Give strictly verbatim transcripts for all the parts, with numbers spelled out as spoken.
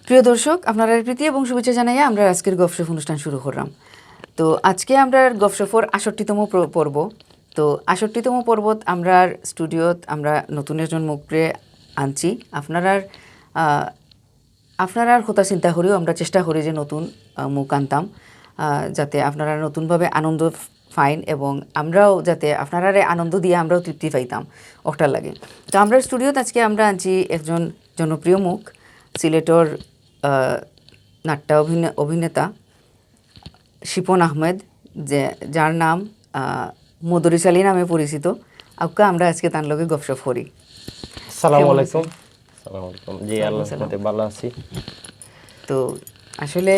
প্রিয় দর্শক, আপনারারে প্রীতি এবং শুভেচ্ছা জানাইয়া আমরা আজকের গপশপ অনুষ্ঠান শুরু করলাম। তো আজকে আমরার গপশপর আটষট্টিতম প্র-, পর্ব। তো আটষট্টিতম পর্বত আমরার স্টুডিওত আমরা নতুন একজন মুখরে আনছি। আপনারার, আহ, আপনারার কথা চিন্তা করিও আমরা চেষ্টা করি যে নতুন, আহ, মুখ আনতাম, আহ, যাতে আপনারা নতুনভাবে আনন্দ পাইন এবং আমরাও যাতে আপনারারে আনন্দ দিয়া আমরাও তৃপ্তি পাইতাম, ওটার লাগি। তো আমরার স্টুডিওত আজকে আমরা আনছি একজন জনপ্রিয় মুখ, সিলেটর, আহ, নাট্য অভিনে-, অভিনেতা শিপন আহমেদ, যে, যার নাম, আহ, মদরিছ আলী নামে পরিচিত। আউক্কা আমরা আজকে তার লগে গপশপ করি। আসসালামু কেমন আলাইকুম। আছেন? আসসালামু আলাইকুম। জি, ওয়ালাইকুম আল্লাহর সালাম। রহমতে ভালা আছি। তো আসলে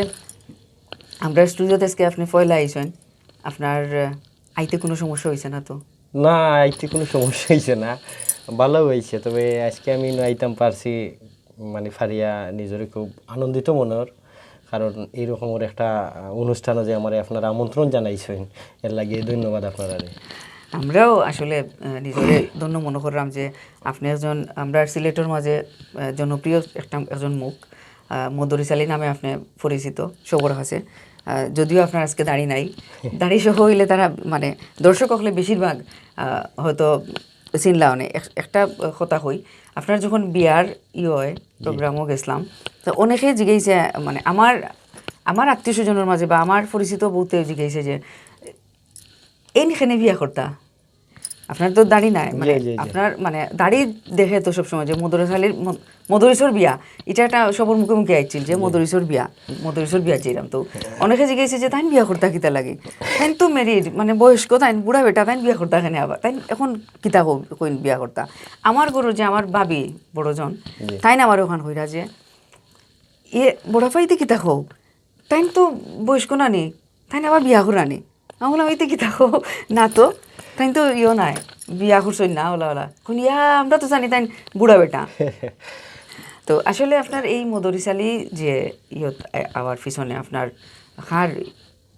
আমরার স্টুডিওত আজকে আপনে পয়লা আইছইন, আপনার, আহ, আইতে কুনু সমস্যা অইছে না তো? না, আইতে কুনু সমস্যা অইছে না, ভালা অইছে। তবে আজকে আমি ইনো আইতাম পারছি, মানে, পারিয়া নিজরে খুব আনন্দিত মনে অর, কারণ এই রকমর একটা, আহ, অনুষ্ঠানো যে আমারে আপনারা আমন্ত্রণ জানাইছইন, এর লাগি ধন্যবাদ আপনারারে। আমরাও আসলে, আহ, নিজরে ধন্য মনে করলাম যে আপনে একজন আমরার সিলেটর মাঝে, আহ, জনপ্রিয় একটা, একজন মুখ, আহ, মদরিছ আলী নামে আপনে পরিচিত সবর কাছে। আহ, যদিও আপনার আজকে দাড়ি নাই, দাড়ি সহ অইলে তারা, মানে, দর্শক অকলে বেশিরভাগ, আহ, হয়তো চিনলা অনে। এক-, একটা কথা কই, আপনার যখন বিয়ার ই অয়, প্রোগ্রামও গেছলাম, তো অনেকে জিগাইছে, মানে, আমার, আমার আত্মীয় স্বজনর মাঝে বা আমার পরিচিত বউতে জিগাইছে যে, "এইন কেনে বিয়া করতা? আপনার তো দাড়ি নাই, মানে, জি, জি, জি। আপনার, মানে, দাড়ি দেখে তো সবসময় যে মদরিছ আলীর ম-, মদরিছর বিয়া, ইটা একটা সবর মুখে মুখে আইছিল যে জি। মদরিছর বিয়া, মদরিছর বিয়া যাইরাম।" তো অনেকে জিগাইছে যে, "তাইন বিয়া করতা কিতা লাগি? তাইন তো married, মানে, বয়স্ক, তাইন বুড়া বেটা, তাইন বিয়া করতা কেনে আবার? তাইন এখন কিতা কইন বিয়া করতা?" আমার ঘরো যে আমার ভাবি বড়জন, জি। তাইন আমার ওখান কইরা যে, "এ বড় ভাইতে কিতা কও? তাইন তো বয়স্ক নানি, তাইন আবার বিয়া করানি?" আমি বললাম, "ইতে কিতা কও? না তো, তাইন তো ইয়ো নাই, বিয়া করছইন না, ওলা ওলা।" কইন, "ইয়া, আমরা তো জানি তাইন বুড়া বেটা।" তো আসলে আপনার এই মদরিছ আলী যে ইয়ত আ-, আওয়ার পিছনে আপনার কার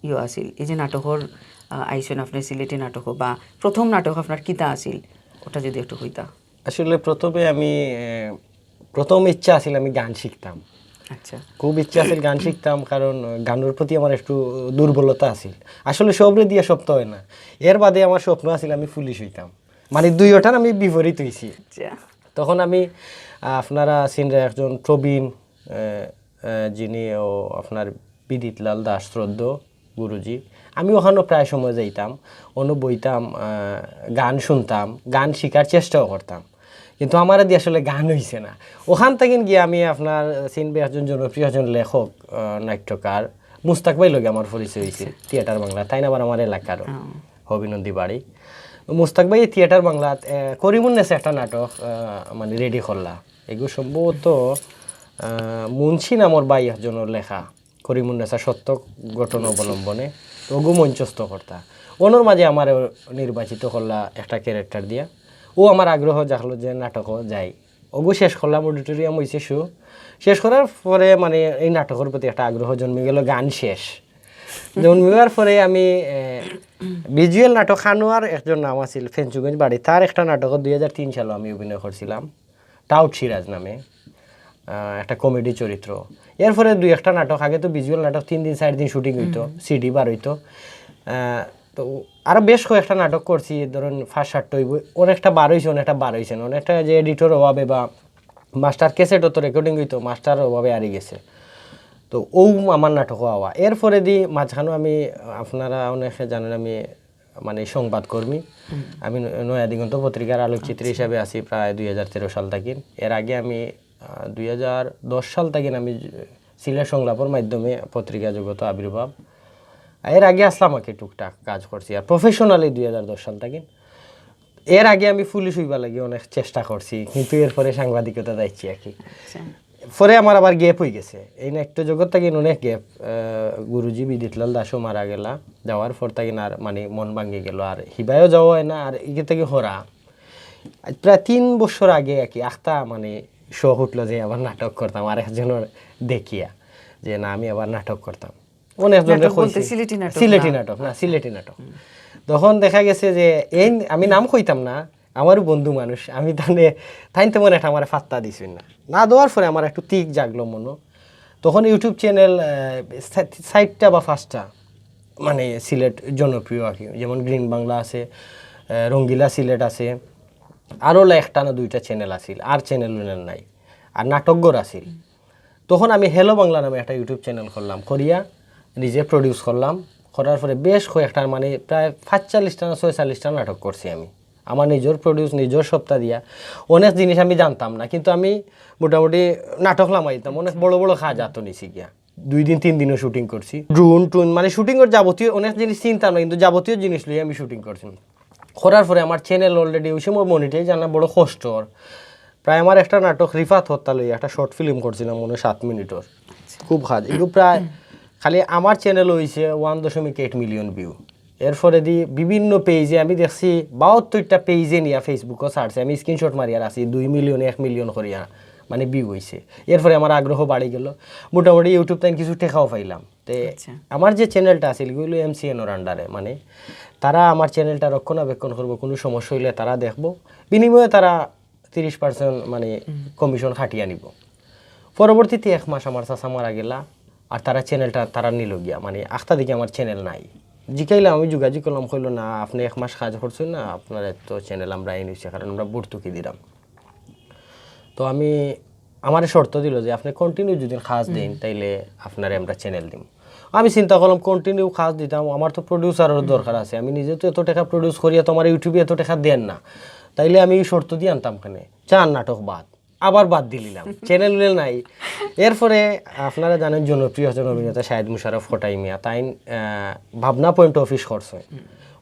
ইয়ো আছিল, এই যে নাটকর, আহ, আইছইন আপনে সিলেটি নাটকো, বা প্রথম নাটক আপনার কিতা আছিল, ওটা যদি একটু কইতা। আসলে প্রথমে আমি, এ, প্রথম ইচ্ছা আছিল আমি গান শিখতাম। আচ্ছা। খুব ইচ্ছা আছিল গান শিখতাম, কারণ গানর প্রতি আমার একটু দুর্বলতা আছিল। আসলে সবরে দিয়া সব তো অয় না। এর বাদে আমার স্বপ্ন আছিল আমি পুলিশ অইতাম, মানে দুইওটার আমি বিপরীত অইছি। আচ্ছা। তখন আমি, আহ, আপনারা চিনরা একজন প্রবীণ, আহ, আহ, যিনি ও আপনার বিদিতলাল দাস শ্রদ্ধ গুরুজি, আমি ওখানো প্রায় সময় যাইতাম, ওনো বইতাম, আহ, গান শুনতাম, গান শিখার চেষ্টাও করতাম, কিন্তু আমারে দি আসলে গান অইছে না। ওখান থাকি গিয়া আমি আপনার চিনবে একজন জনপ্রিয় একজন লেখক, আহ, নাট্যকার মুস্তাক ভাই লগে আমার পরিচয় অইছে থিয়েটার বাংলা, তাইন আবার আমার এলাকারও। ও। হবিনন্দী বাড়ি। মুস্তাক ভাই থিয়েটার বাংলাত, আহ, করিমুন্নেসা একটা নাটক, আহ, মানে রেডি করলা। এগু সম্ভবত, আহ, মুন্সি নামর ভাই একজনর লেখা, করিমুন্নেসা সত্য ঘটনা অবলম্বনে, তো ওগু মঞ্চস্থ করতা। ওনোর মাঝে আমারে নির্বাচিত করলা একটা ক্যারেক্টার দিয়া। ও আমার আগ্রহ জাগলো যে নাটকো যাই। ওগু শেষ করলাম, অডিটোরিয়াম অইছে শো। শেষ করার পরে মানে এই নাটকর প্রতি একটা আগ্রহ জন্মে গেল, গান শেষ। জন্মিবার পরে আমি, এ, ভিজুয়াল নাটক খানোয়ার একজন নাম আছিল ফেঞ্চুগঞ্জ বাড়ি, তার একটা নাটক দুই হাজার তিন সালে আমি অভিনয় করছিলাম, টাউট সিরাজ নামে, আহ, একটা কমেডি চরিত্র। এরপরে দুই একটা নাটক, আগে তো ভিজুয়াল নাটক তিন দিন চার দিন শুটিং অইতো, সিডি বার অইতো। আহ, তো আরো বেশ কয়েকটা নাটক করছি, ধরুন পাঁচ সাতটা অইবো, অনেকটা বার অইছে, অনেকটা বার অইছে না, অনেকটা যে এডিটর অভাবে বা মাস্টার ক্যাসেটও তো রেকর্ডিং অইতো, মাস্টার অভাবে হারি গেছে। তো ও আমার নাটকও আওয়া। এরপরে দি মাঝখানো আমি, আপনারা অনেকে জানেন, আমি মানে সংবাদকর্মী। আমি ন-, নয়া দিগন্ত পত্রিকার আলোকচিত্রী হিসাবে আছি প্রায় দুই হাজার তেরো সাল থাকি। এর আগে আমি, আহ, দুই হাজার দশ সাল থাকি আমি জ-, সিলেট সংলাপর মাধ্যমে পত্রিকা জগত আবির্ভাব। এর আগে আসলাম আর কি টুকটাক কাজ করছি, আর প্রফেশনালি দুই হাজার দশ সাল থাকি। এর আগে আমি পুলিশ অইবার লাগি অনেক চেষ্টা করছি, কিন্তু এরপরে সাংবাদিকতা যাইছি আর কি। আচ্ছা। পরে আমার আবার গ্যাপ অই গেছে, এই নাট্য জগত থাকি অনেক গ্যাপ। আহ, গুরুজি বিদিতলাল দাসও মারা গেলা, যাওয়ার পর থাকি আর মানে মন ভাঙ্গি গেল, আর হিবায়ও যাওয়া অয় না, আর ইগে থাকি হরা। আজ প্রায় তিন বছর আগে আর কি আখতা মানে শখ উঠলো যে আবার নাটক করতাম, আর একজনর দেখিয়া যে না, আমি আবার নাটক করতাম। অনেক জনরে নাটক বলতে কইছি। সিলেটি নাটক সিলেটি না? নাটক, না, সিলেটি নাটক। তখন দেখা গেছে যে এই আমি নাম কইতাম না, আমারও বন্ধু মানুষ, আমি তানে, তাইন তেমন একটা আমারে পাত্তা দিছইন না। না দেওয়ার পরে আমার একটু তিক জাগলো মনো। তখন YouTube চ্যানেল, আহ, সা-, চাইরটা বা পাঁচটা, মানে, সিলেট জনপ্রিয় আর কি, যেমন গ্রিন বাংলা আছে, আহ, রঙ্গিলা সিলেট আছে, আরও লা-, একটা না দুইটা চ্যানেল আছিল, আর চ্যানেল উনার নাই, আর নাটকঘর আছিল। তখন আমি হ্যালো বাংলা নামে একটা YouTube চ্যানেল করলাম, করিয়া নিজে প্রডিউস করলাম। করার পরে বেশ কয়েকটার, মানে, প্রায় পাঁচচল্লিশটা না ছয়চল্লিশটা নাটক করছি আমি, আমার নিজর প্রডিউস, নিজর সত্তা দিয়া। অনেক জিনিস আমি জানতাম না, কিন্তু আমি মোটামুটি নাটক লামাই দিতাম, অনেক বড় বড় কাজ আতো নিছি গিয়া। দুই দিন তিন দিনও শুটিং করছি, ড্রোন টুন, মানে, শুটিংয়ের যাবতীয় অনেক জিনিস চিনতাম না, কিন্তু যাবতীয় জিনিস লইয়া আমি শুটিং করছি। করার পরে আমার চ্যানেল অলরেডি ওই সময় মনিটাইজ আনা বড় কষ্টর। প্রায় আমার একটা নাটক রিফাত হত্যা লইয়া একটা শর্ট ফিল্ম করছিলাম, মনে হয় সাত মিনিটর, খুব কাজ। এগুলো প্রায় খালি আমার চ্যানেল হইছে ওয়ান দশমিক এইট মিলিয়ন ভিউ। এরপরে দি বিভিন্ন পেজে আমি দেখছি, বাহাত্তরটা পেজে নিয়া Facebook-ও ছাড়ছে, আমি স্ক্রিনশট মারিয়া রাখছি, দুই মিলিয়ন, এক মিলিয়ন করিয়া, মানে, ভিউ হইছে। এরপরে আমার আগ্রহ বাড়ি গেল, মোটামুটি YouTube তাইন কিছু টেকাও পাইলাম। তে আচ্ছা। আমার যে চ্যানেলটা আছিল, এগুলো এমসিএন ওর আন্ডারে, মানে, তারা আমার চ্যানেলটা রক্ষণাবেক্ষণ করবো, কোনো সমস্যা হইলে তারা দেখবো, বিনিময়ে তারা তিরিশ পার্সেন্ট, মানে, কমিশন কাটিয়া নিব। পরবর্তীতে এক মাস আমার চাচা মারা গেলা, আর তারা চ্যানেলটা তারা নিল গিয়া, মানে, আখতা দেখি আমার চ্যানেল নাই। জিকাইলাম, আমি যোগাযোগ করলাম, কইলো, "না, আপনি এক মাস কাজ করছেন না, আপনার তো চ্যানেল আমরা এই নিচ্ছি, কারণ আমরা ভর্তুকি দিলাম।" তো আমি, আমারে শর্ত দিল যে, "আপনি কন্টিনিউ যদি কাজ দেন, তাইলে আপনারে আমরা চ্যানেল দিম।" আমি চিন্তা করলাম, কন্টিনিউ কাজ দিতাম, আমার তো প্রডিউসারের দরকার আছে, আমি নিজে তো এত টাকা প্রডিউস করিয়া তো আমার YouTube-এ এত টাকা দেন না, তাইলে আমি এই শর্ত দিয়ে আনতাম কেনে? চার নাটক বাদ, আবার বাদ দিলিলাম, চ্যানেল উনেল নাই। এরপরে আপনারা জানেন, জনপ্রিয় একজন অভিনেতা শাহিদ মুশাররফ কটাই মিয়া, তাইন, আহ, ভাবনা পয়েন্ট অফিস করছেন,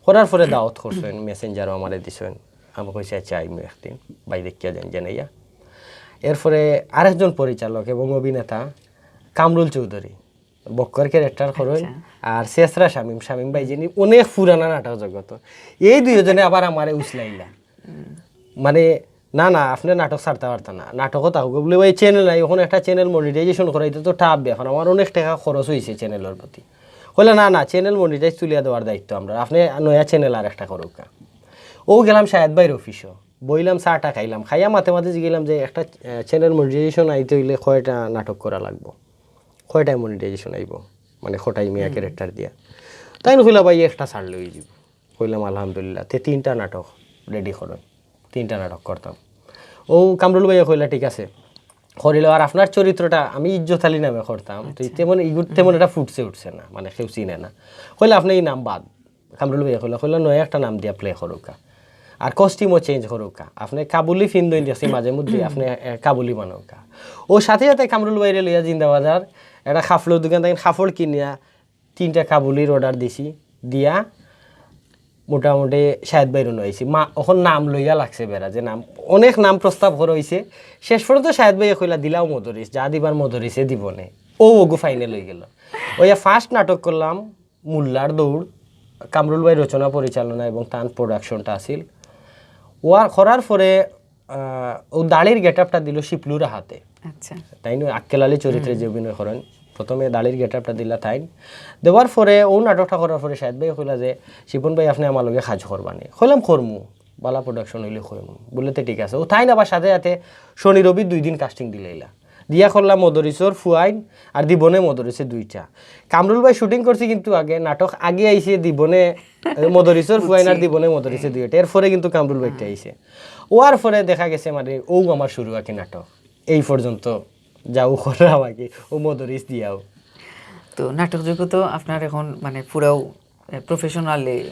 করার পরে দাওয়াত করছেন, মেসেঞ্জারও আমারে দিছেন। আমি কইছি, "আচ্ছা, আইমু একদিন, ভাই দেখিয়া যান, জানাইয়া।" এরপরে আরেকজন পরিচালক এবং অভিনেতা কামরুল চৌধুরী, বক্কর ক্যারেক্টার করেন, আচ্ছা। আর শেষরা শামীম, শামীম ভাই যিনি অনেক পুরানা নাটক জগত, এই দুইজনে আবার আমারে উছলাইলা। মানে, "না, না, আপনি নাটক ছাড়তে পারতেন না, নাটকও থাকবে।" বলে, "ভাই, চ্যানেল নাই, এখন একটা চ্যানেল মনিটাইজেশন করাইতে তো টাফ ব্যাপার, আমার অনেক টাকা খরচ হয়েছে চ্যানেলের প্রতি।" কইলা, "না, না, চ্যানেল মনিটাইজ তুলিয়া দেওয়ার দায়িত্ব আমরা, আপনি নয়া চ্যানেল আর একটা করুক।" ও গেলাম শাহেদ ভাইর অফিসও, বইলাম, চা টা খাইলাম, খাইয়া মাঝে মাঝে জিগেলাম যে একটা, আহ, চ্যানেল মনিটাইজেশন আইতে হইলে কয়টা নাটক করা লাগবো, কয়টায় মনিটাইজেশন আইব, মানে, কটাই মিয়া ক্যারেক্টার দিয়া। তাইন কইলা, "ভাই, একটা ছাড়লে হয়ে যাব।" কইলাম, "আলহামদুলিল্লাহ।" তে তিনটা নাটক রেডি করো, তিনটা নাটক করতাম। ও কামরুল ভাইয়া কইলা, "ঠিক আছে, করিল।" আর আপনার চরিত্রটা আমি ইজ্জত আলী নামে করতাম, তো আচ্ছা। তেমন ইগুর তেমন এটা ফুটছে উঠছে না, মানে, কেউ চিনে না। কইলা, "আপনি এই নাম বাদ।" কামরুল ভাইয়া কইলা, কইলা, "নয়া একটা নাম দিয়া প্লে করুকা, আর কস্টিউমও চেঞ্জ করুকা, আপনি কাবুলি ফিন্দইন দেখছি মাঝে মধ্যে, আপনি, এ, কাবুলি বানাউকা।" ও সাথে সাথে কামরুল ভাইরে লইয়া জিন্দাবাজার একটা কাপড়র দোকান থাকি কাপড় কিনিয়া তিনটা কাবুলির অর্ডার দিছি, দিয়া মোটামুটি শাহেদ ভাইর অনো আইছি। মা, অখন নাম লইয়া লাগছে বেড়া, যে নাম, অনেক নাম প্রস্তাব করা হইছে। শেষ পর্যন্ত শাহেদ ভাইয়ে কইলা, "দিলাও মদরিস, যা দিবার মদরিসে দিবনে।" ও ওগু ফাইনাল হয়ে গেল। ওইয়া ফার্স্ট নাটক করলাম মোল্লার দৌড়, কামরুল ভাই রচনা পরিচালনা এবং তান প্রোডাকশনটা আছিল। ওয়ার করার পরে, আহ, ও দাড়ির গেটআপটা দিল শিপলুর হাতে। আচ্ছা। তাইন আক্কেল আলী চরিত্রে যে অভিনয় করেন, প্রথমে দাড়ির গেটআপটা দিলা তাইন। দেওয়ার পরে, ও নাটকটা করার পরে শাহেদ ভাই কইলা যে, "শিপন ভাই, আপনি আমার লগে কাজ করবানি?" কইলাম, "করমু, বালা প্রোডাকশন হইলে করমু।" বলে, "তে ঠিক আছে।" ও তাইন আবার সাথে সাথে শনি রবি দুই দিন কাস্টিং দিলাইলা। দিয়া করলাম মদরিসর ফুয়াইন আর দিবনে মদরিসে দুইটা। কামরুল ভাই শুটিং করছে, কিন্তু আগে নাটক আগে আইছে দিবনে, এ, মদরিসর ফুয়াইন আর দিবনে মদরিসে দুইটা। এরপরে কিন্তু কামরুল ভাইটা আইছে। ওয়ার পরে দেখা গেছে, মানে, ও আমার শুরু আর কি নাটক। এই পর্যন্ত যাও করা বাকি, ও মদরিস দিয়াও। তো নাটক জগত তো আপনার এখন, মানে, পুরাও, এ, প্রফেশনালি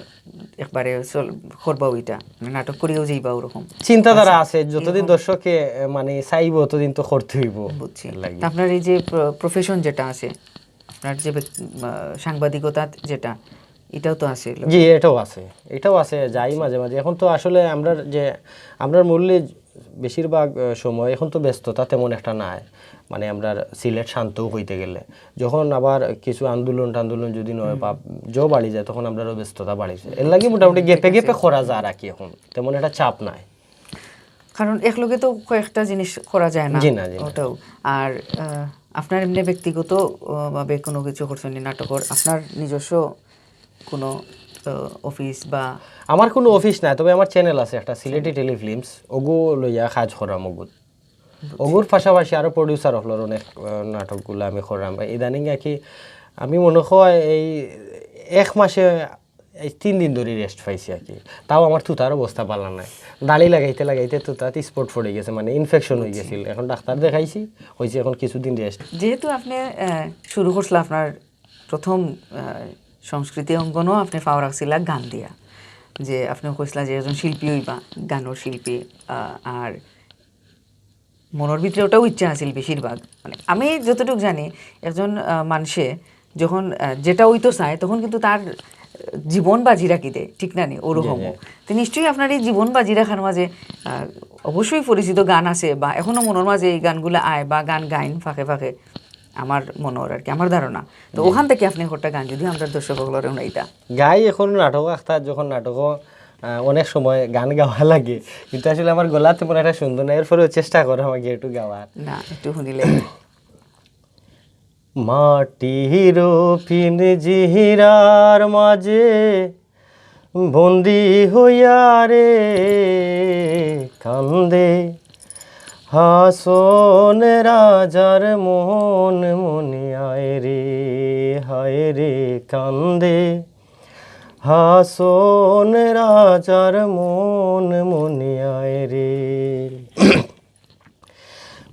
একবারে চল-, করবা ওইটা, মানে, নাটক করিয়াও যাইবা ওরকম। চিন্তাধারা আচ্ছা। আছে, যতদিন এরকম দর্শকে, এ, মানে, চাইবো, ততদিন তো করতে হইব। বুঝছি। এর লাগি। তা আপনার এই যে প্র-, প্রফেশন যেটা আছে, আপনার যে ব্যক-, আহ, সাংবাদিকতা যেটা, এটাও তো আছে। জি, এটাও আছে, এটাও আছে, যাই মাঝে মাঝে। এখন তো আসলে আমরা যে, আমরা মূল্যে বেশিরভাগ, আহ, সময় এখন তো ব্যস্ততা তেমন একটা নাই, মানে, আমরা সিলেট শান্ত কইতে গেলে, যখন আবার কিছু আন্দোলন টান্দোলন যদি নয় বা জব বাড়ি যায়, তখন আমরারও ব্যস্ততা বাড়ি যায়। এর লাগি মোটামুটি গ্যাপে গ্যাপে করা যায় আর কি, এখন তেমন একটা চাপ নাই। কারণ এক লগে তো কয়েকটা জিনিস করা যায় না। জি না, জি না। ওটাও। আর, আহ, আপনার এমনি ব্যক্তিগত, আহ, ভাবে কোনো কিছু করছেন নি নাটকর? আপনার নিজস্ব কোনো, আহ, অফিস বা আমার কোনো অফিস নাই, তবে আমার চ্যানেল আছে একটা, সিলেটি টেলিফিল্মস, ওগু লইয়া কাজ করাম ওগুত। অগুর পাশাপাশি আরো producer অকলর অনেক, আহ, নাটকগুলা আমি করলাম। ইদানিং আর কি আমি মনে হয় এই এক মাসে এই তিন দিন ধরি rest পাইছি আর কি। তাও আমার থুতার অবস্থা ভালা নাই। দাড়ি লাগাইতে লাগাইতে থুতাত spot পড়ি গেছে, মানে infection অই গেছিল। এখন ডাক্তার দেখাইছি, কইছে এখন কিছুদিন rest। যেহেতু আপনি, আহ, শুরু করছিলা আপনার প্রথম, আহ, সংস্কৃতি অঙ্গনও আপনি পাও রাখছিলা গান দিয়া, যে আপনি কইছিলা যে একজন শিল্পী অইবা, গানর শিল্পী, আহ, আর মনর ভিতরে ওটাও ইচ্ছা আছিল বেশিরভাগ। মানে, আমি যতটুকু জানি, একজন, আহ, মানষে যখন, আহ, যেটা অইতো চায়, তখন কিন্তু তার, আহ, জীবন বাজি রাখি দেয়, ঠিক না নি? ওরকমও। জি, জি। তো নিশ্চয়ই আপনার এই জীবন বাজি রাখার মাঝে, আহ, অবশ্যই পরিচিত গান আছে, বা এখনো মনর মাঝে এই গানগুলা আয়, বা গান গাইন ফাঁকে ফাঁকে, আমার মনর আর কি, আমার ধারণা। তো জি। ওখান থেকে আপনি একটা গান যদি আমরা দর্শক অকলরে হুনাইতা। গাই এখন নাটক আখতা, যখন নাটক, আহ, অনেক সময় গান গাওয়া লাগে, কিন্তু আসলে আমার গলা তেমন একটা সুন্দর না, এরপরেও চেষ্টা করো আমাকে একটু গাওয়ার। না, একটু শুনিলে। মাটির পিঞ্জিরার মাঝে বন্দি হইয়া রে কান্দে হাসন রাজার মন, মনিয়ায় রে, হায় রে কান্দে হাসন রাজার মন, মনিয়ায় রে।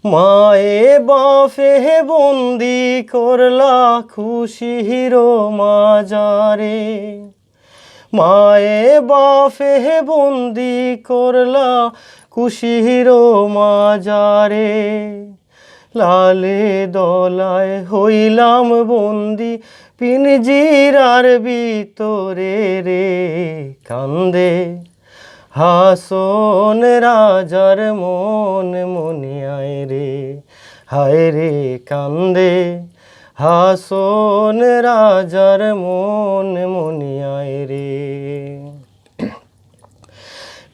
মায়ে বাফে বন্দি করলা খুশির মাজারে, মায়ে বাফে বন্দি করলা খুশির মাজারে। লালে দলায় হইলাম বন্দি পিঞ্জিরার ভিতরে রে কান্দে হাসন রাজার মন, মনিয়ায় রে, হায় রে কান্দে হাসন রাজার মন, মনিয়ায় রে।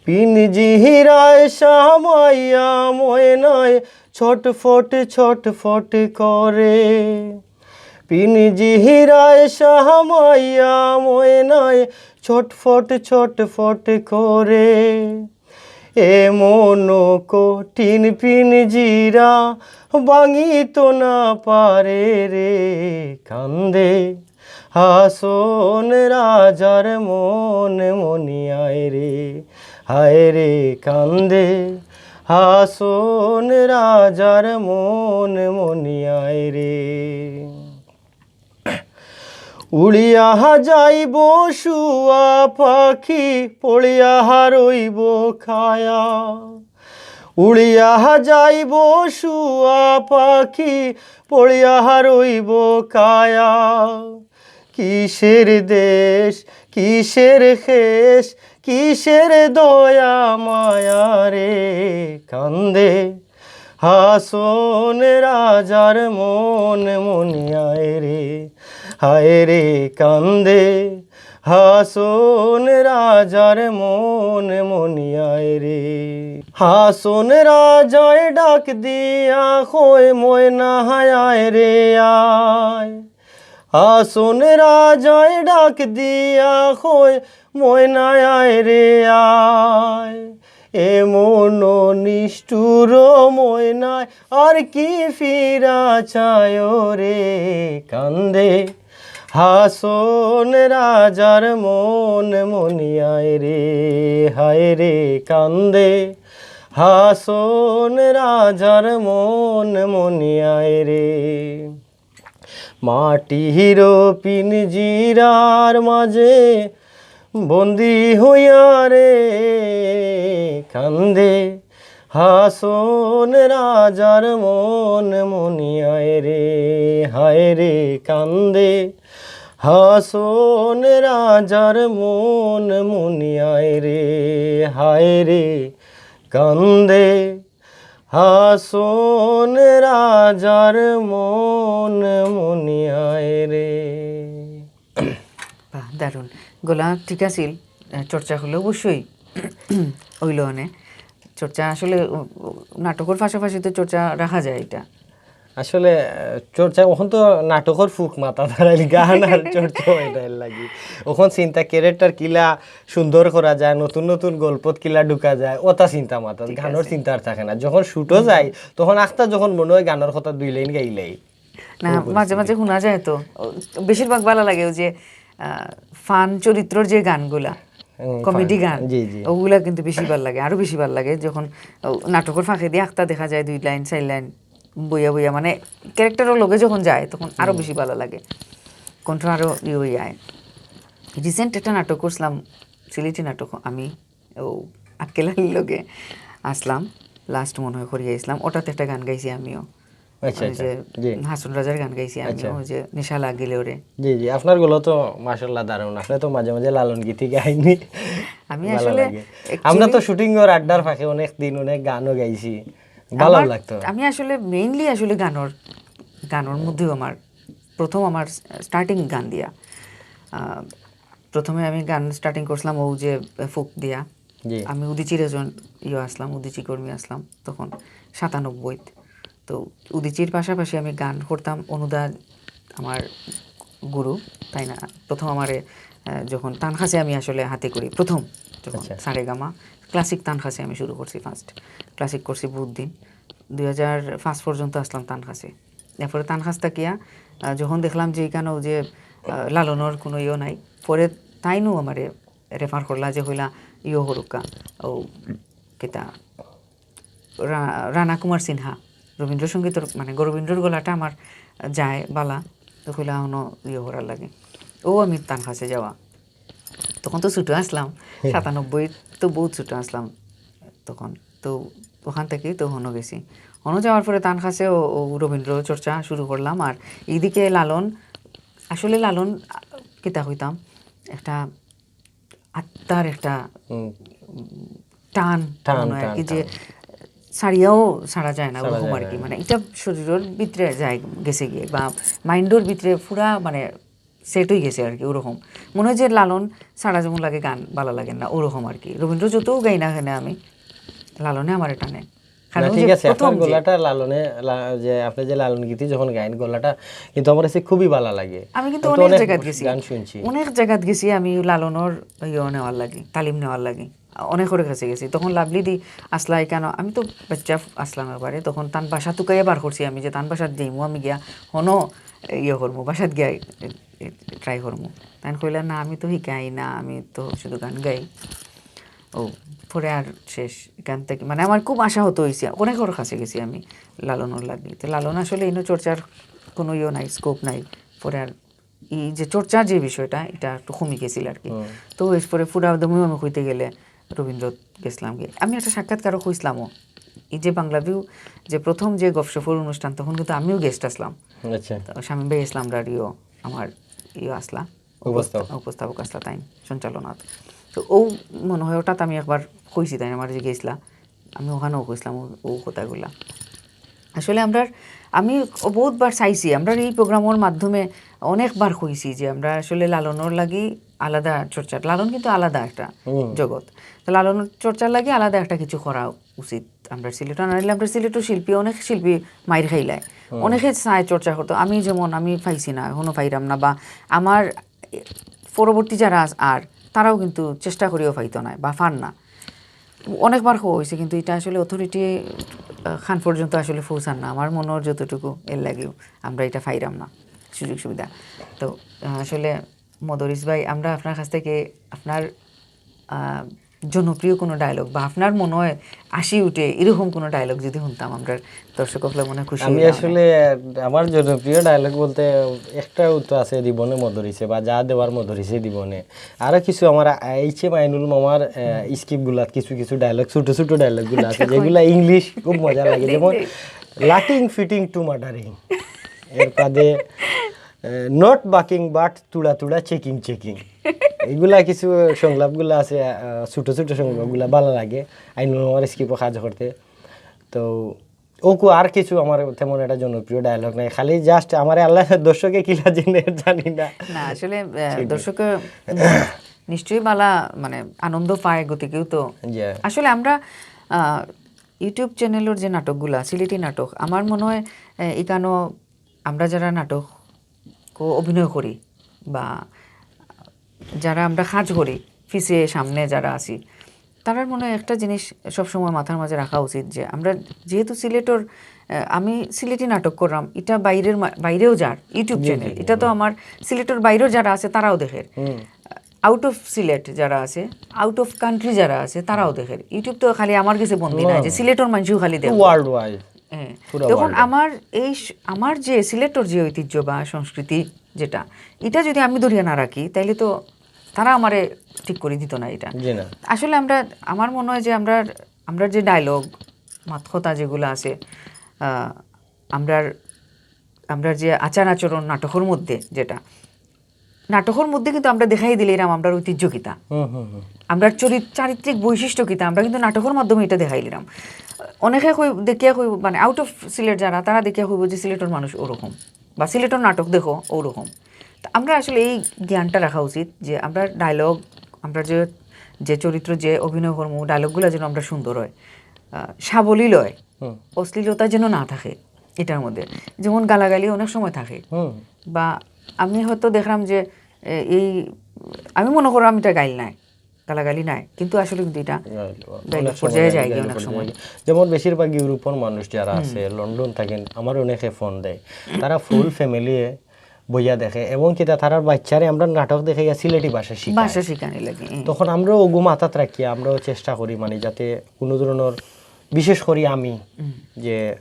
পিঞ্জিরায় সামাইয়া ময়নায় ছটফট ছটফট করে, পিঞ্জিরায় সামাইয়া ময়নায় ছটফট ছটফট করে। এমন কঠিন পিঞ্জিরা ভাঙিত না পারে রে কান্দে হাসন রাজার মন, মনিয়ায় রে, হায় রে কান্দে হাসন রাজার মন, মনিয়ায় রে। উড়িয়া যাইব শুয়া পাখি, পড়িয়া রইব খায়া। উড়িয়া যাইব শুয়া পাখি, পড়িয়া রইব খায়া। কিসের দেশ, কিসের খেশ, কিসের দয়া মায়া রে কান্দে হাসন রাজার মন, মনিয়ায় রে, হায় রে কান্দে হাসন রাজার মন, মনিয়ায় রে। হাসন রাজায় ডাক দিয়া কয়, ময়না আয় রে আয়। হাসন রাজায় ডাক দিয়া কয়, ময়না আয় রে আয়। এমন নিষ্ঠুর ময়নায় আর কি ফিরা চায় রে কান্দে হাসন রাজার মন, মনিয়ায় রে, হায় রে কান্দে হাসন রাজার মন, মনিয়ায় রে। মাটির পিঞ্জিরার মাঝে বন্দি হইয়া রে কান্দে হাসন রাজার মন, মনিয়ায় রে, হায় রে কান্দে হাসন রাজার মন, মনিয়ায় রে, হায় রে কান্দে হাসন রাজার মন, মনিয়ায় রে। বাহ, দারুণ। গলা ঠিক আছিল, আহ, চর্চা হলে অবশ্যই অইল অনে। চর্চা আসলে, উ, উ, নাটকর পাশাপাশি তো চর্চা রাখা যায় এটা। আসলে, আহ, চর্চা, অখন তো নাটকর ফুক মাথা দাঁড়াইল, গান আর চর্চা অয় না এর লাগি। অখন চিন্তা, ক্যারেক্টার কিলা সুন্দর করা যায়, নতুন নতুন গল্পত কিলা ঢুকা যায়, ওটা চিন্তা মাথা, গানর চিন্তা আর থাকে না। যখন শুটও যাই, তখন আখতা যখন মনে অয় গানর কথা দুই লাইন গাইলাই। না, মাঝে মাঝে হুনা যায় তো, বেশিরভাগ ভালা লাগে ওই যে ফান চরিত্রর যে গানগুলা, কমেডি গান, ওগুলা কিন্তু বেশি ভালা লাগে, আরো বেশি ভালা লাগে যখন নাটকর ফাঁকে দিয়া আখতা দেখা যায় দুই লাইন চাইর লাইন বইয়া বইয়া, মানে ক্যারেক্টারর লগে যখন যায় তখন আরো বেশি ভালা লাগে, কণ্ঠ আরো ইয়ে অইয়া আয়। রিসেন্ট একটা নাটক করছিলাম, সিলেটি নাটক, আমি ও আক্কেল আলীর লগে আছলাম, লাস্ট মনে অয় করিয়া আইছলাম, ওটাত একটা গান গাইছি আমিও। আচ্ছা, ওই আচ্ছা। যে জি। হাসন রাজার গান গাইছি আমি, আচ্ছা। ওই যে নেশা লাগিলে ওরে। জি, জি, আপনার গলা তো মাশাআল্লাহ দারুণ, আপনি তো মাঝে মাঝে লালন গীতি গাইনি। আমি ভালো আসলে লাগে। Actually আমরা তো শুটিং আর আড্ডার ফাঁকে অনেক দিন অনেক গানও গাইছি, ভালো আমার, লাগতো। আমি আসলে মেইনলি আসলে গানর, গানর মধ্যেও আমার প্রথম আমার স্টার্টিং গান দিয়া, আহ, প্রথমে আমি গান স্টার্টিং করছিলাম ও যে ফুক দিয়া। জি। আমি উদিচির একজন ইয়ে আসলাম, উদিচি কর্মী আসলাম তখন সাতানব্বইত। তো উদিচির পাশাপাশি আমি গান করতাম, অনুদা আমার গুরু, তাই না, প্রথম আমারে, আহ, যখন তানখাসে আমি আসলে হাতে করি, প্রথম যখন আচ্ছা। সারেগামা ক্লাসিক তানখাসে আমি শুরু করছি, ফার্স্ট ক্লাসিক করছি বহুত দিন, দুই হাজার পাঁচ পর্যন্ত আসলাম তানখাসে। এরপরে তানখাস থাকিয়া, আহ, যখন দেখলাম যে এখানেও যে, আহ, লালনর কোনো ইয়ে নাই, পরে তাইনও আমারে রেফার করলা যে হইলা ইয়ে হরুকা, ও কিতা, রা-, রানা কুমার সিনহা, রবীন্দ্রসঙ্গীতর, মানে, রবীন্দ্রর গলাটা আমার যায় বালা, তো কইলা, "অনো ইয়ে করার লাগে।" ও আমি তানখাসে যাওয়া। তখন তো ছোট আসলাম, সাতানব্বই তো বহুত ছোট আসলাম তখন। তো ওখান থেকে তো হনো গেছি। হনো যাওয়ার পরে তানখাসে ও, ও রবীন্দ্র চর্চা শুরু করলাম। আর এইদিকে লালন, আসলে লালন, আ, কিতা কইতাম, একটা আত্মার একটা হুম। টান, টান, মনে হয় আর টান, কি, যে টান। ছাড়িয়াও ছাড়া যায় না, ছাড়া ওরকম যায় আর না। কি। মানে, এটা শরীরের ভিতরে যায়, গেছে গিয়ে, বা মাইন্ডের ভিতরে পুরা, মানে, সেট হয়ে গেছে আর কি, ওরকম। মনে হয় যে লালন ছাড়া যেমন লাগে, গান ভালো লাগে না, ওরকম আর কি। রবীন্দ্র যতও গাই না কেন আমি, লালনে আমার টানে। কারণ না, ওই ঠিক যে আছে, প্রথম আপনার যে গলাটা লালনে, লা-, যে আপনি যে লালন গীতি যখন গাইন, গলাটা কিন্তু আমার কাছে খুবই ভালো লাগে। আমি কিন্তু আমি তো অনেক অনেক জায়গাত গেছি। গান শুনছি। অনেক জায়গাত গেছি আমি লালনর ইয়ে নেওয়ার লাগি, তালিম নেওয়ার লাগি। অনেকর কাছে গেছি। তখন লাভলি দি আসলা এখানো, আমি তো বাচ্চা আসলাম একবারে, তখন তান বাসা তুকাইয়া বার করছি আমি যে তান বাসাত যাইমু আমি গিয়া হনো ইয়ে করমু, বাসাত গিয়া ট্রাই করমু। তাই কইলা, "না, আমি তো হিকাই না, আমি তো শুধু গান গাই।" ও, পরে আর শেষ, গান থেকে, মানে, আমার খুব আশা হতো হইছে, অনেকর কাছে গেছি আমি লালনর লাগি। তো লালন আসলে ইনো চর্চার কোনো ইয়ে নাই, স্কোপ নাই। পরে আর এই যে চর্চার যে বিষয়টা, এটা একটু কমে গেছিল আর কি। হুম। তো এরপরে পুরা দমে আমি কইতে গেলে রবীন্দ্র গেছিলাম গিয়ে। আমি একটা সাক্ষাৎকারও কইছিলামও, এই যে বাংলা ভিউ যে প্রথম যে গপসফর অনুষ্ঠান, তখন কিন্তু আমিও গেস্ট আসলাম। আচ্ছা। তো শামীম ভাই ইসলাম রাডিও আমার ইয়ে আসলা, উপস্থাপক। উপস্থাপক আসলা তাই সঞ্চালনাত। তো ও মনে হয় ওটাত আমি একবার কইছি, তাই আমার যে গেছিলা, আমি ওখানেও কইছিলাম ও, ও কথাগুলা। আসলে আমরা, আমি বহুতবার চাইছি, আমরা এই প্রোগ্রামের মাধ্যমে অনেকবার কইছি যে আমরা আসলে লালনর লাগি আলাদা চর্চা, লালন কিন্তু আলাদা একটা হুম। জগৎ, তো লালন চর্চার লাগি আলাদা একটা কিছু করা উচিত। আমরা সিলেট আনাইলে আমরা সিলেটও শিল্পী, অনেক শিল্পী মাইর খাইলায়, হুম। অনেকে চায় চর্চা করতো। আমি যেমন, আমি পাইছি না, এখনো পাইরাম না, বা আমার পরবর্তী যারা আস-, আর তারাও কিন্তু চেষ্টা করিও পাইতো না বা পার না। অনেকবার কওয়া হয়েছে, কিন্তু এটা আসলে অথরিটি খান পর্যন্ত আসলে পৌঁছার না। আমার মনে হয় যতটুকু এর লাগেও আমরা এটা পাইরাম না সুযোগ সুবিধা। তো, আহ, আসলে মদরিস ভাই, আমরা আপনার কাছ থেকে আপনার, আহ, জনপ্রিয় কোনো ডায়লগ বা আপনার মনে হয় আসি উঠে এরকম কোনো ডায়লগ যদি শুনতাম, আমরা দর্শক হকলে মনে হয় খুশি আমি হইলাম। আসলে, আহ, আমার জনপ্রিয় ডায়লগ বলতে একটাও তো আছে, "জীবনে মদরিসে" বা "যা দেওয়ার মদরিসে দিবনে।" আরো কিছু আমার এইচ এম আইনুল মামার, আহ, স্কিপ গুলাত কিছু কিছু ডায়লগ, ছোট ছোট ডায়লগ গুলা আছে, আচ্ছা, যেগুলা ইংলিশ খুব মজা লাগে, যেমন, "Lacking fitting to murdering", এর বাদে, আহ, "Not barking but তুড়া তুড়া চেকিং চেকিং।" এগুলা কিছু সংলাপগুলা আছে, আহ, ছোট ছোট সংলাপগুলা ভালো লাগে, আইনুল মামার স্কিপও কাজ করতে। তো ওকু আর কিছু আমার তেমন একটা জনপ্রিয় ডায়লগ নাই, খালি জাস্ট আমার আল্লাহ দর্শকে কিলা জেনে জানি না। না, আসলে, আহ, দর্শকে নিশ্চয়ই বালা, মানে, আনন্দ পায়, গতিকেও তো জি। আসলে আমরা, আহ, YouTube চ্যানেলর যে নাটকগুলা, সিলেটি নাটক, আমার মনে হয়, এ, ইকানো আমরা যারা নাটক অভিনয় করি বা যারা আমরা কাজ করি, পিছে সামনে যারা আছি, তারার মনে হয় একটা জিনিস সবসময় মাথার মাঝে রাখা উচিত যে আমরা যেহেতু সিলেটর, আহ, আমি সিলেটি নাটক করলাম, এটা বাইরের মা-, বাইরেও যার YouTube চ্যানেল, এটা তো আমার সিলেটর বাইরেও যারা আছে তারাও দেখের। আউট অফ সিলেট যারা আছে, আউট অফ কান্ট্রি যারা আছে, তারাও দেখের। YouTube তো খালি আমার কাছে বন্দি না, যে সিলেটর মানুষও খালি দেখে। World wide. হ্যাঁ। তখন আমার এই স- আমার যে সিলেটর যে ঐতিহ্য বা সংস্কৃতি যেটা, এটা যদি আমি ধরিয়া না রাখি, তাহলে তো তারা আমারে ঠিক করে দিত না এটা। জি না। আসলে আমরা, আমার মনে হয় যে আমরা, আমরা যে ডায়লগ, মাতকথা যেগুলো আছে, আহ, আমরার, আমরার যে আচার আচরণ নাটকর মধ্যে যেটা, নাটকর মধ্যে কিন্তু আমরা দেখাই দিলাইরাম আমরার ঐতিহ্য কিতা, হুম হুম হুম। আমরার চরিত-, চারিত্রিক বৈশিষ্ট্য কিতা, আমরা কিন্তু নাটকর মাধ্যমে এটা দেখাই দিলাম। অনেকে কই, দেখিয়া কই, মানে আউট অফ সিলেট যারা, তারা দেখিয়া কইব যে সিলেটর মানুষ ওরকম, বা সিলেটর নাটক দেখো ওরকম। তা আমরা আসলে এই জ্ঞানটা রাখা উচিত যে আমরা ডায়লগ, আমরা যে, যে চরিত্র যে অভিনয় করমু, ডায়লগগুলো যেন আমরা সুন্দর হয়, আহ, সাবলীল হয়, হুম। অশ্লীলতা যেন না থাকে এটার মধ্যে। যেমন গালাগালি অনেক সময় থাকে, হুম। বা আমি হয়তো দেখলাম যে, এ, এই, আমি মনে করলাম এটা গাইল নাই, গালাগালি নাই, কিন্তু আসলে কিন্তু এটা গাইল, গাইল অনেক সময় পর্যায়ে গাইল, যায় গিয়ে গাইল অনেক পর্যায়ে সময়। যায়। যেমন বেশিরভাগ ইউরোপর মানুষ যারা আছে, লন্ডন থাকেন, আমার অনেকে ফোন দেয়, তারা ফুল ফ্যামিলি বইয়া দেখে এবং কিতা তারার বাচ্চারে আমরা নাটক দেখাইয়া সিলেটি ভাষা শিখাই। ভাষা শিখানি লাগে, এ। তখন আমরাও ওগু মাথাত রাখিয়া আমরাও চেষ্টা করি, মানে, যাতে কোনো ধরনের, বিশেষ করি আমি, যে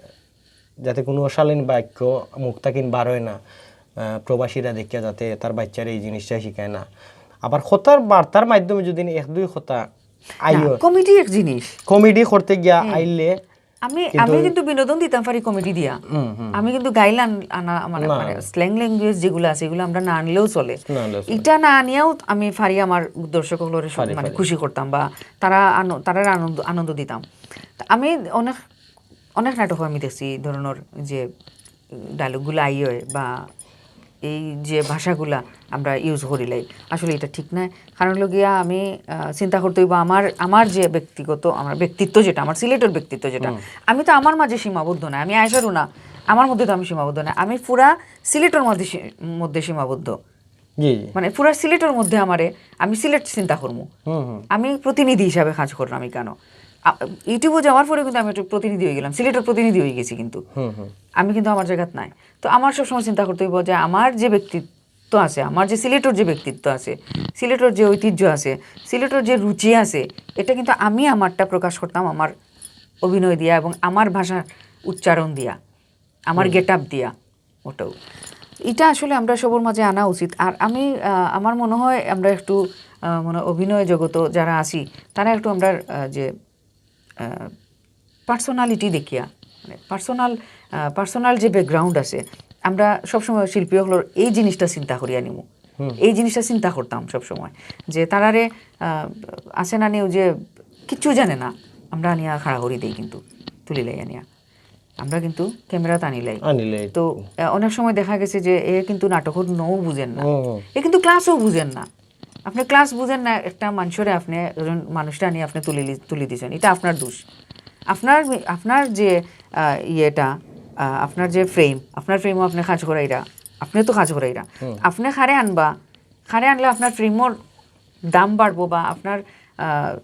যাতে কোনো অশালীন বাক্য মুখ থাকেন বার হয় না, আহ, প্রবাসীরা দেখিয়া যাতে তার বাচ্চারে এই জিনিসটা শিখায় না। আবার কথার বার্তার মাধ্যমে যদি এক দুই কথা আইও, কমেডি এক জিনিস। কমেডি করতে গিয়া আইলে আমি, আমি কিন্তু বিনোদন দিতাম পারি কমেডি দিয়া। আমি কিন্তু গাইল আন-, আনা, মানে, মানে, স্ল্যাং ল্যাঙ্গুয়েজ যেগুলো আছে, এগুলো আমরা না আনলেও চলে। না আনলেও চলে। এটা না আনিয়াও আমি পারি আমার দর্শক হকলরে সু-, মানে, খুশি করতাম বা তারা আন-, তারার আনন্দ, আনন্দ দিতাম। তা আমি অনেক, অনেক নাটক আমি দেখছি, এই ধরনের যে ডায়লগগুলো আই হয় বা এই যে ভাষাগুলা আমরা ইউজ করিলাই, আসলে এটা ঠিক নাই। কারণ হলো গিয়া আমি, আহ, চিন্তা করতে হইব আমার, আমার যে ব্যক্তিগত, আমার ব্যক্তিত্ব যেটা, আমার সিলেটের ব্যক্তিত্ব যেটা, আমি তো আমার মাঝে সীমাবদ্ধ না, আমি আয়েশারু না, আমার মধ্যে তো আমি সীমাবদ্ধ না, আমি পুরা সিলেটের মধ্যে সী-, মধ্যে সীমাবদ্ধ। জি, জি। মানে পুরা সিলেটের মধ্যে আমারে, আমি সিলেট চিন্তা করমু। হুম, হুম। আমি প্রতিনিধি হিসাবে কাজ করলাম এখানো। আ-, ইউটিউবও যাওয়ার পরে কিন্তু আমি একটা প্রতিনিধি হয়ে গেলাম, সিলেটের প্রতিনিধি হয়ে গেছি কিন্তু। হুম, হুম। আমি কিন্তু আমার জায়গাত নাই। তো আমার সবসময় চিন্তা করতে হইব যে আমার যে ব্যক্তিত্ব আছে, আমার যে সিলেটের যে ব্যক্তিত্ব আছে, সিলেটের যে ঐতিহ্য আছে, সিলেটের যে রুচি আছে, এটা কিন্তু আমি আমারটা প্রকাশ করতাম আমার অভিনয় দিয়া এবং আমার ভাষার উচ্চারণ দিয়া, আমার গেট আপ দিয়া, ওটাও। এটা আসলে আমরা সবর মাঝে আনা উচিত। আর আমি, আহ, আমার মনে হয় আমরা একটু, আহ, মানে অভিনয় জগত যারা আছি, তারা একটু আমরা, আহ, যে, আহ, পার্সোনালিটি দেখিয়া, মানে পার্সোনাল, আহ, পার্সোনাল যে ব্যাকগ্রাউন্ড আছে, আমরা সবসময় শিল্পী হকলর এই জিনিসটা চিন্তা করিয়া নিমু। এই জিনিসটা চিন্তা করতাম সবসময় যে তারারে, আহ, আছে না নিউ যে কিচ্ছু জানে না, আমরা আনিয়া খাড়া করি দেই কিন্তু তুলিলাই আনিয়া। আমরা কিন্তু ক্যামেরা টানিলাই। আনিলাই। তো, আহ, অনেক সময় দেখা গেছে যে এ কিন্তু নাটকর নও বুঝেন না, হুম। এ কিন্তু ক্লাসও বুঝেন না। আপনি ক্লাস বুঝেন না, একটা মানুষরে আপনি একজন মানুষটা আনিয়া আপনি তুলি লি-, তুলি দিছেন, এটা আপনার দোষ। আপনার, আপনার যে, আহ, ইয়েটা, আহ, আপনার যে ফ্রেম, আপনার ফ্রেমও আপনি কাজ করাইরা, আপনি তো কাজ করাইরা। আপনি কারে আনবা, কারে আনলে আপনার ফ্রেমর দাম বাড়বো বা আপনার, আহ,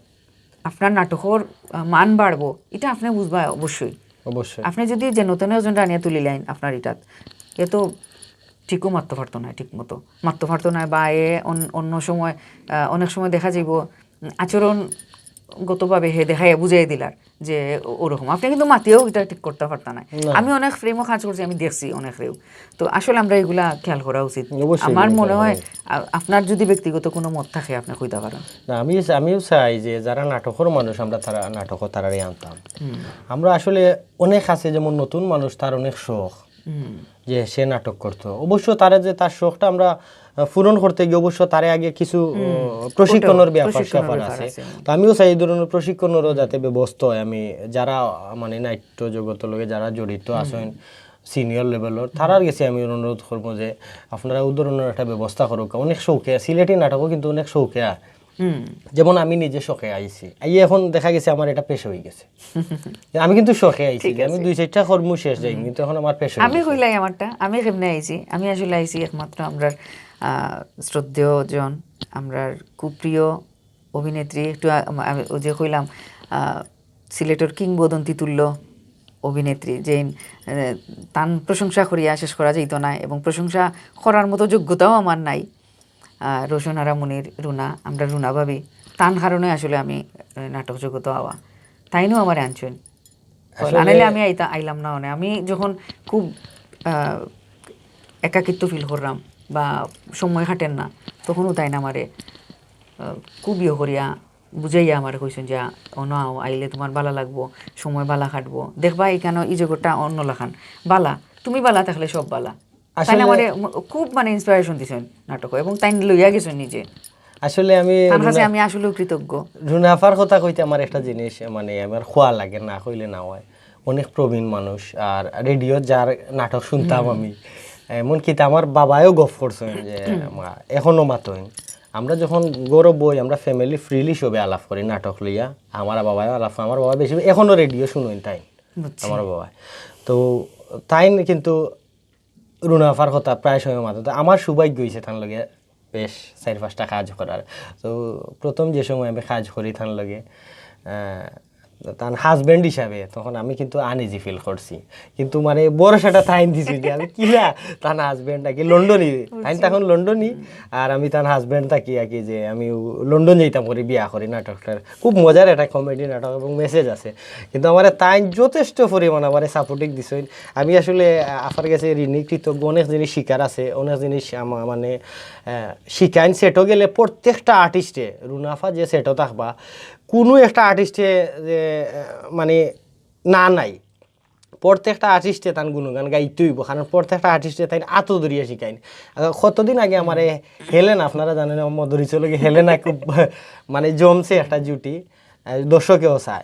আপনার নাটকর, আহ, মান বাড়বো, এটা আপনি বুঝবা অবশ্যই। অবশ্যই। আপনি যদি যেন তেন একজন আনিয়া তুলিলাইন আপনার ইটাত, এ তো ঠিকও মাততে পারতো না, ঠিক মতো মাততে পারতো না, বা এ অন-, অন্য সময়, আহ, অনেক সময় দেখা যাইব, উম, আচরণগতভাবে হে দেখাইয়া বুঝাই দিলার যে ও-, ওরকম। আপনি কিন্তু মাতিয়াও এটা ঠিক করতে পারতা না। আমি অনেক ফ্রেমও কাজ করছি, আমি দেখছি অনেক রেও। তো আসলে আমরা এগুলা খেয়াল করা উচিত। অবশ্যই আমার এগুলা মনে খেয়াল হয়, আ-, আপনার যদি ব্যক্তিগত কোনো মত থাকে, আপনি কইতে পারেন। না, আমি, আমিও চাই যে যারা নাটকর মানুষ, আমরা তারা নাটকও তারারে আনতাম। আমরা আসলে অনেক আছে, যেমন নতুন মানুষ, তার অনেক শখ যে সে নাটক করতো। অবশ্য তারে যে তার শখটা আমরা, আহ, পূরণ করতে গিয়ে অবশ্য তারে আগে কিছু, আহ, প্রশিক্ষণের ব্যাপার প্রশিক্ষণের স্যাপার ব্যাপার আছে। আছে। তো আমিও চাই এই ধরনের প্রশিক্ষণেরও যাতে ব্যবস্থা হয়। আমি যারা, আহ, মানে নাট্য জগতের লগে যারা জড়িত আছেন, সিনিয়র লেভেলর, তারার গেছে আমি অনুরোধ করবো যে আপনারা ওই ধরনের একটা ব্যবস্থা করুক। অনেক শৌকে, সিলেটি নাটকও কিন্তু অনেক শৌকে আয়। হুম। যেমন আমি নিজে শখে আইছি, এই এখন দেখা গেছে আমার এটা পেশা হয়ে গেছে। আমি কিন্তু শখে আইছি, ঠিক যে আমি আছে। দুই চারটা কর্ম শেষ যাই, কিন্তু এখন আমার পেশা হয়ে আমি গেছে। কইলাই আমারটা, আমি কেমনে আইছি? আমি আসলে আইছি একমাত্র আমরার আহ, শ্রদ্ধেয় জন, আমরার খুব প্রিয় অভিনেত্রী, একটু আ-, আম-, আমি ওই যে কইলাম আহ, সিলেটর কিংবদন্তি তুল্য অভিনেত্রী, যে আহ, তান প্রশংসা করিয়া শেষ করা যাইতো না এবং প্রশংসা করার মতো যোগ্যতাও আমার নাই। আহ, রোশন আরা মুনির রুনা, আমরা রুনা ভাবি, তান কারণে আসলে আমি আহ, নাটক জগতো আওয়া, তাইনও আমার আনছইন। আসলে- আনাইলে আমি আইতা আইলাম না অনে। আমি যখন খুব আহ, একাকিত্ব ফিল করলাম বা সময় কাটের না, তখনও তাইন আমারে আহ, খুব ইয়ে করিয়া বুঝাইয়া আমারে কইছইন যে, "অনো আও, আইলে তোমার বালা লাগবো, সময় বালা কাটবো, দেখবা এখানো এই জগৎটা অন্য লাখান বালা, তুমি বালা থাকলে সব বালা।" তাইন আসলে- আমারে ম-, খুব মানে ইন্সপিরেশন দিছইন নাটক, এবং তাইন লইয়া গেছইন নিজে। আসলে আমি তার কাছে রুনা- আমি আসলেও কৃতজ্ঞ। রুনাফার কথা কইতে আমার একটা জিনিস মানে আমার খোয়া লাগে, না কইলে না হয়। অনেক প্রবীণ মানুষ, আর রেডিও যার নাটক শুনতাম আমি, এমনকি তা আমার বাবায়ও গফ করছেন যে মা এখনো মাতইন। আমরা যখন গৌরব বই আমরা ফ্যামিলি ফ্রিলি সবে আলাপ করি নাটক লইয়া, আমার বাবায়ও আলাপ, আমার বাবা বেশি এখনো রেডিও শুনইন তাইন, বুঝছি। আমার বাবা। তো তাইন কিন্তু রুনাফার কথা প্রায় সময় মাতে। তো আমার সৌভাগ্য হয়েছে তার লগে বেশ চার পাঁচটা কাজ করার। তো প্রথম যে সময় আমি কাজ করি তার লগে, আহ, তার হাজব্যান্ড হিসাবে, তখন আমি কিন্তু আনইজি ফিল করছি, কিন্তু মানে ভরসাটা তাইন দিছি যে আমি কিলা তার হাজব্যান্ড নাকি লন্ডনি, তাইন তখন লন্ডনি, আর আমি তার হাজব্যান্ড থাকি আর কি, যে আমি লন্ডন যাইতাম করি বিয়া করি নাটকটার। খুব মজার একটা কমেডি নাটক এবং মেসেজ আছে, কিন্তু আমার তাইন যথেষ্ট পরিমাণ আমার সাপোর্টিং দিছইন। আমি আসলে আফার গেছে ঋণী কৃতজ্ঞ। অনেক জিনিস শিকার আছে, অনেক জিনিস আমা- মানে আহ, শিকাইন সেটও গেলে প্রত্যেকটা আর্টিস্টে, রুনাফা যে সেটও থাকবা, কোনো একটা আর্টিস্টে যে আহ, মানে না নাই, প্রত্যেকটা আর্টিস্টে তান গুণগান গাইতে হইব, কারণ প্রত্যেকটা আর্টিস্টে তাই আতো ধরিয়া শিকাইন। আহ, কতদিন আগে আমার হেলেন, আপনারা জানেন আমার মদরিচর লগে হেলেনা খুব মানে জমছে একটা জুটি, আহ, দর্শকেও চায়।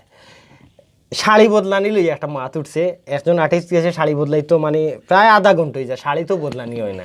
শাড়ি বদলানি লইয়া একটা মাত উঠছে, একজন আর্টিস্ট গেছে শাড়ি বদলাইতো মানে প্রায় আধা ঘন্টা হয়ে যায়, শাড়ি তো বদলানি হয় না।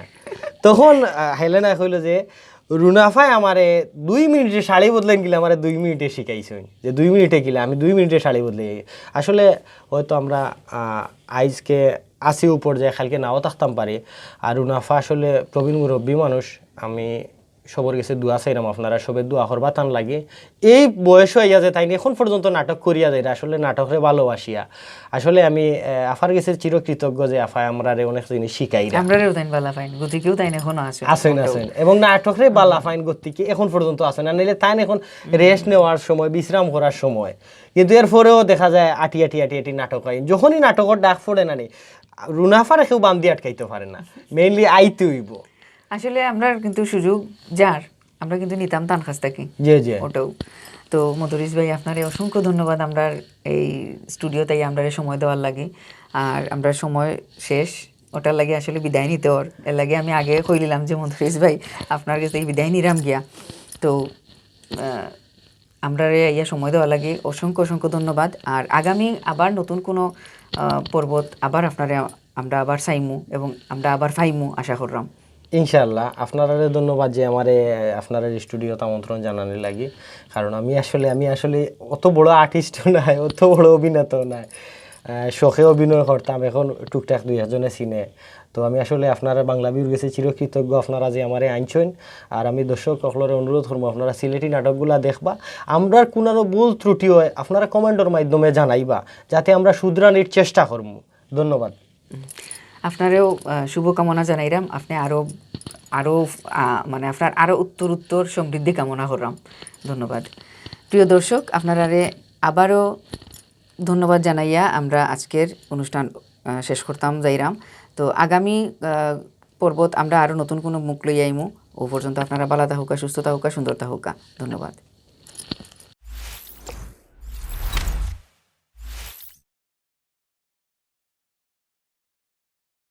তখন আহ, হেলেনা কইলো যে রুনাফায় আমারে দুই মিনিটে শাড়ি বদলাইন গেলে আমারে দুই মিনিটে শিখাইছইন, যে দুই মিনিটে গেলে আমি দুই মিনিটে শাড়ি বদলাই। আসলে হয়তো আমরা আহ, আইজকে আসি উপর যায়, কালকে নাও থাকতাম পারি। আর রুনাফা আসলে প্রবীণ মুরব্বী মানুষ, আমি সবর গেছে দোয়া চাইলাম, আপনারা সবে দোয়া করবা তান লাগে। এই বয়স হইয়া যে তাইন এখন পর্যন্ত নাটক করিয়া যাইরা, আসলে নাটকরে ভালোবাসিয়া। আসলে আমি আহ, আফার গেছে চিরকৃতজ্ঞ যে আফায় আমরারে অনেক জিনিস শিখাইরা। আমরারেও তাইন বালা পাইন, গতিকেও তাইন এখনো আছে। আছেন, আছেন। এবং নাটকরে বালা পাইন গতিকে এখন পর্যন্ত আছেন। আর নাইলে তাইন এখন রেস্ট নেওয়ার সময়, বিশ্রাম করার সময়। কিন্তু এরপরেও দেখা যায় আটি আটি আটি আটি নাটক হয়। যখনই নাটকর ডাক পড়ে না নি, রুনাফারে কেউ বান্দি আটকাইতে পারে না, মেইনলি আইতে হইব। আসলে আমরা কিন্তু সুযোগ যার, আমরা কিন্তু নিতাম তান কাছ থাকি। জি, জি। ওটাও। তো মদরিস ভাই, আপনারে অসংখ্য ধন্যবাদ। আমরার এই স্টুডিওত আমরারে সময় দেওয়ার লাগি, আর আমরার সময় শেষ, ওটার লাগি আসলে বিদায় নিতে অর। এর লাগি আমি আগে কই দিলাম যে মদরিস ভাই, আপনার গেছে এই বিদায় নিরাম গিয়া। তো আহ, আমরারে ইয়া সময় দেওয়ার লাগি অসংখ্য অসংখ্য ধন্যবাদ। আর আগামী আবার নতুন কোনো আহ, পর্বত আবার আপনারে আমরা আবার চাইমু এবং আমরা আবার পাইমু আশা করলাম। ইনশাআল্লাহ, আপনারারে ধন্যবাদ যে আমারে আপনারার স্টুডিওত আমন্ত্রণ জানানোর লাগি। কারণ আমি আসলে আমি আসলে অত বড় আর্টিস্টও নাই, অত বড় অভিনেতাও নাই। আহ, শখে অভিনয় করতাম, এখন টুকটাক দুই একজনে চিনে। তো আমি আসলে আপনারা বাংলা বিউর গেছে চিরকৃতজ্ঞ, আপনারা যে আমারে আনছইন। আর আমি দর্শক সকলরে অনুরোধ করবো, আপনারা সিলেটি নাটকগুলা দেখবা। আমরার কুনানো ভুল ত্রুটি হয়, আপনারা কমেন্টর মাধ্যমে জানাইবা, যাতে আমরা শুধরানির চেষ্টা করমু। ধন্যবাদ। আপনারেও আহ, শুভকামনা জানাইরাম। আপনি আরও আরও আহ, মানে আপনার আরও উত্তর উত্তর সমৃদ্ধি কামনা করলাম। ধন্যবাদ। প্রিয় দর্শক, আপনারারে আবারও ধন্যবাদ জানাইয়া আমরা আজকের অনুষ্ঠান আহ, শেষ করতাম যাইরাম। তো আগামী আহ, পর্বত আমরা আরও নতুন কোনো মুখ লই আইমু। ও পর্যন্ত আপনারা ভালা থাকুকা, সুস্থ থাকুকা, সুন্দর থাকুকা। ধন্যবাদ।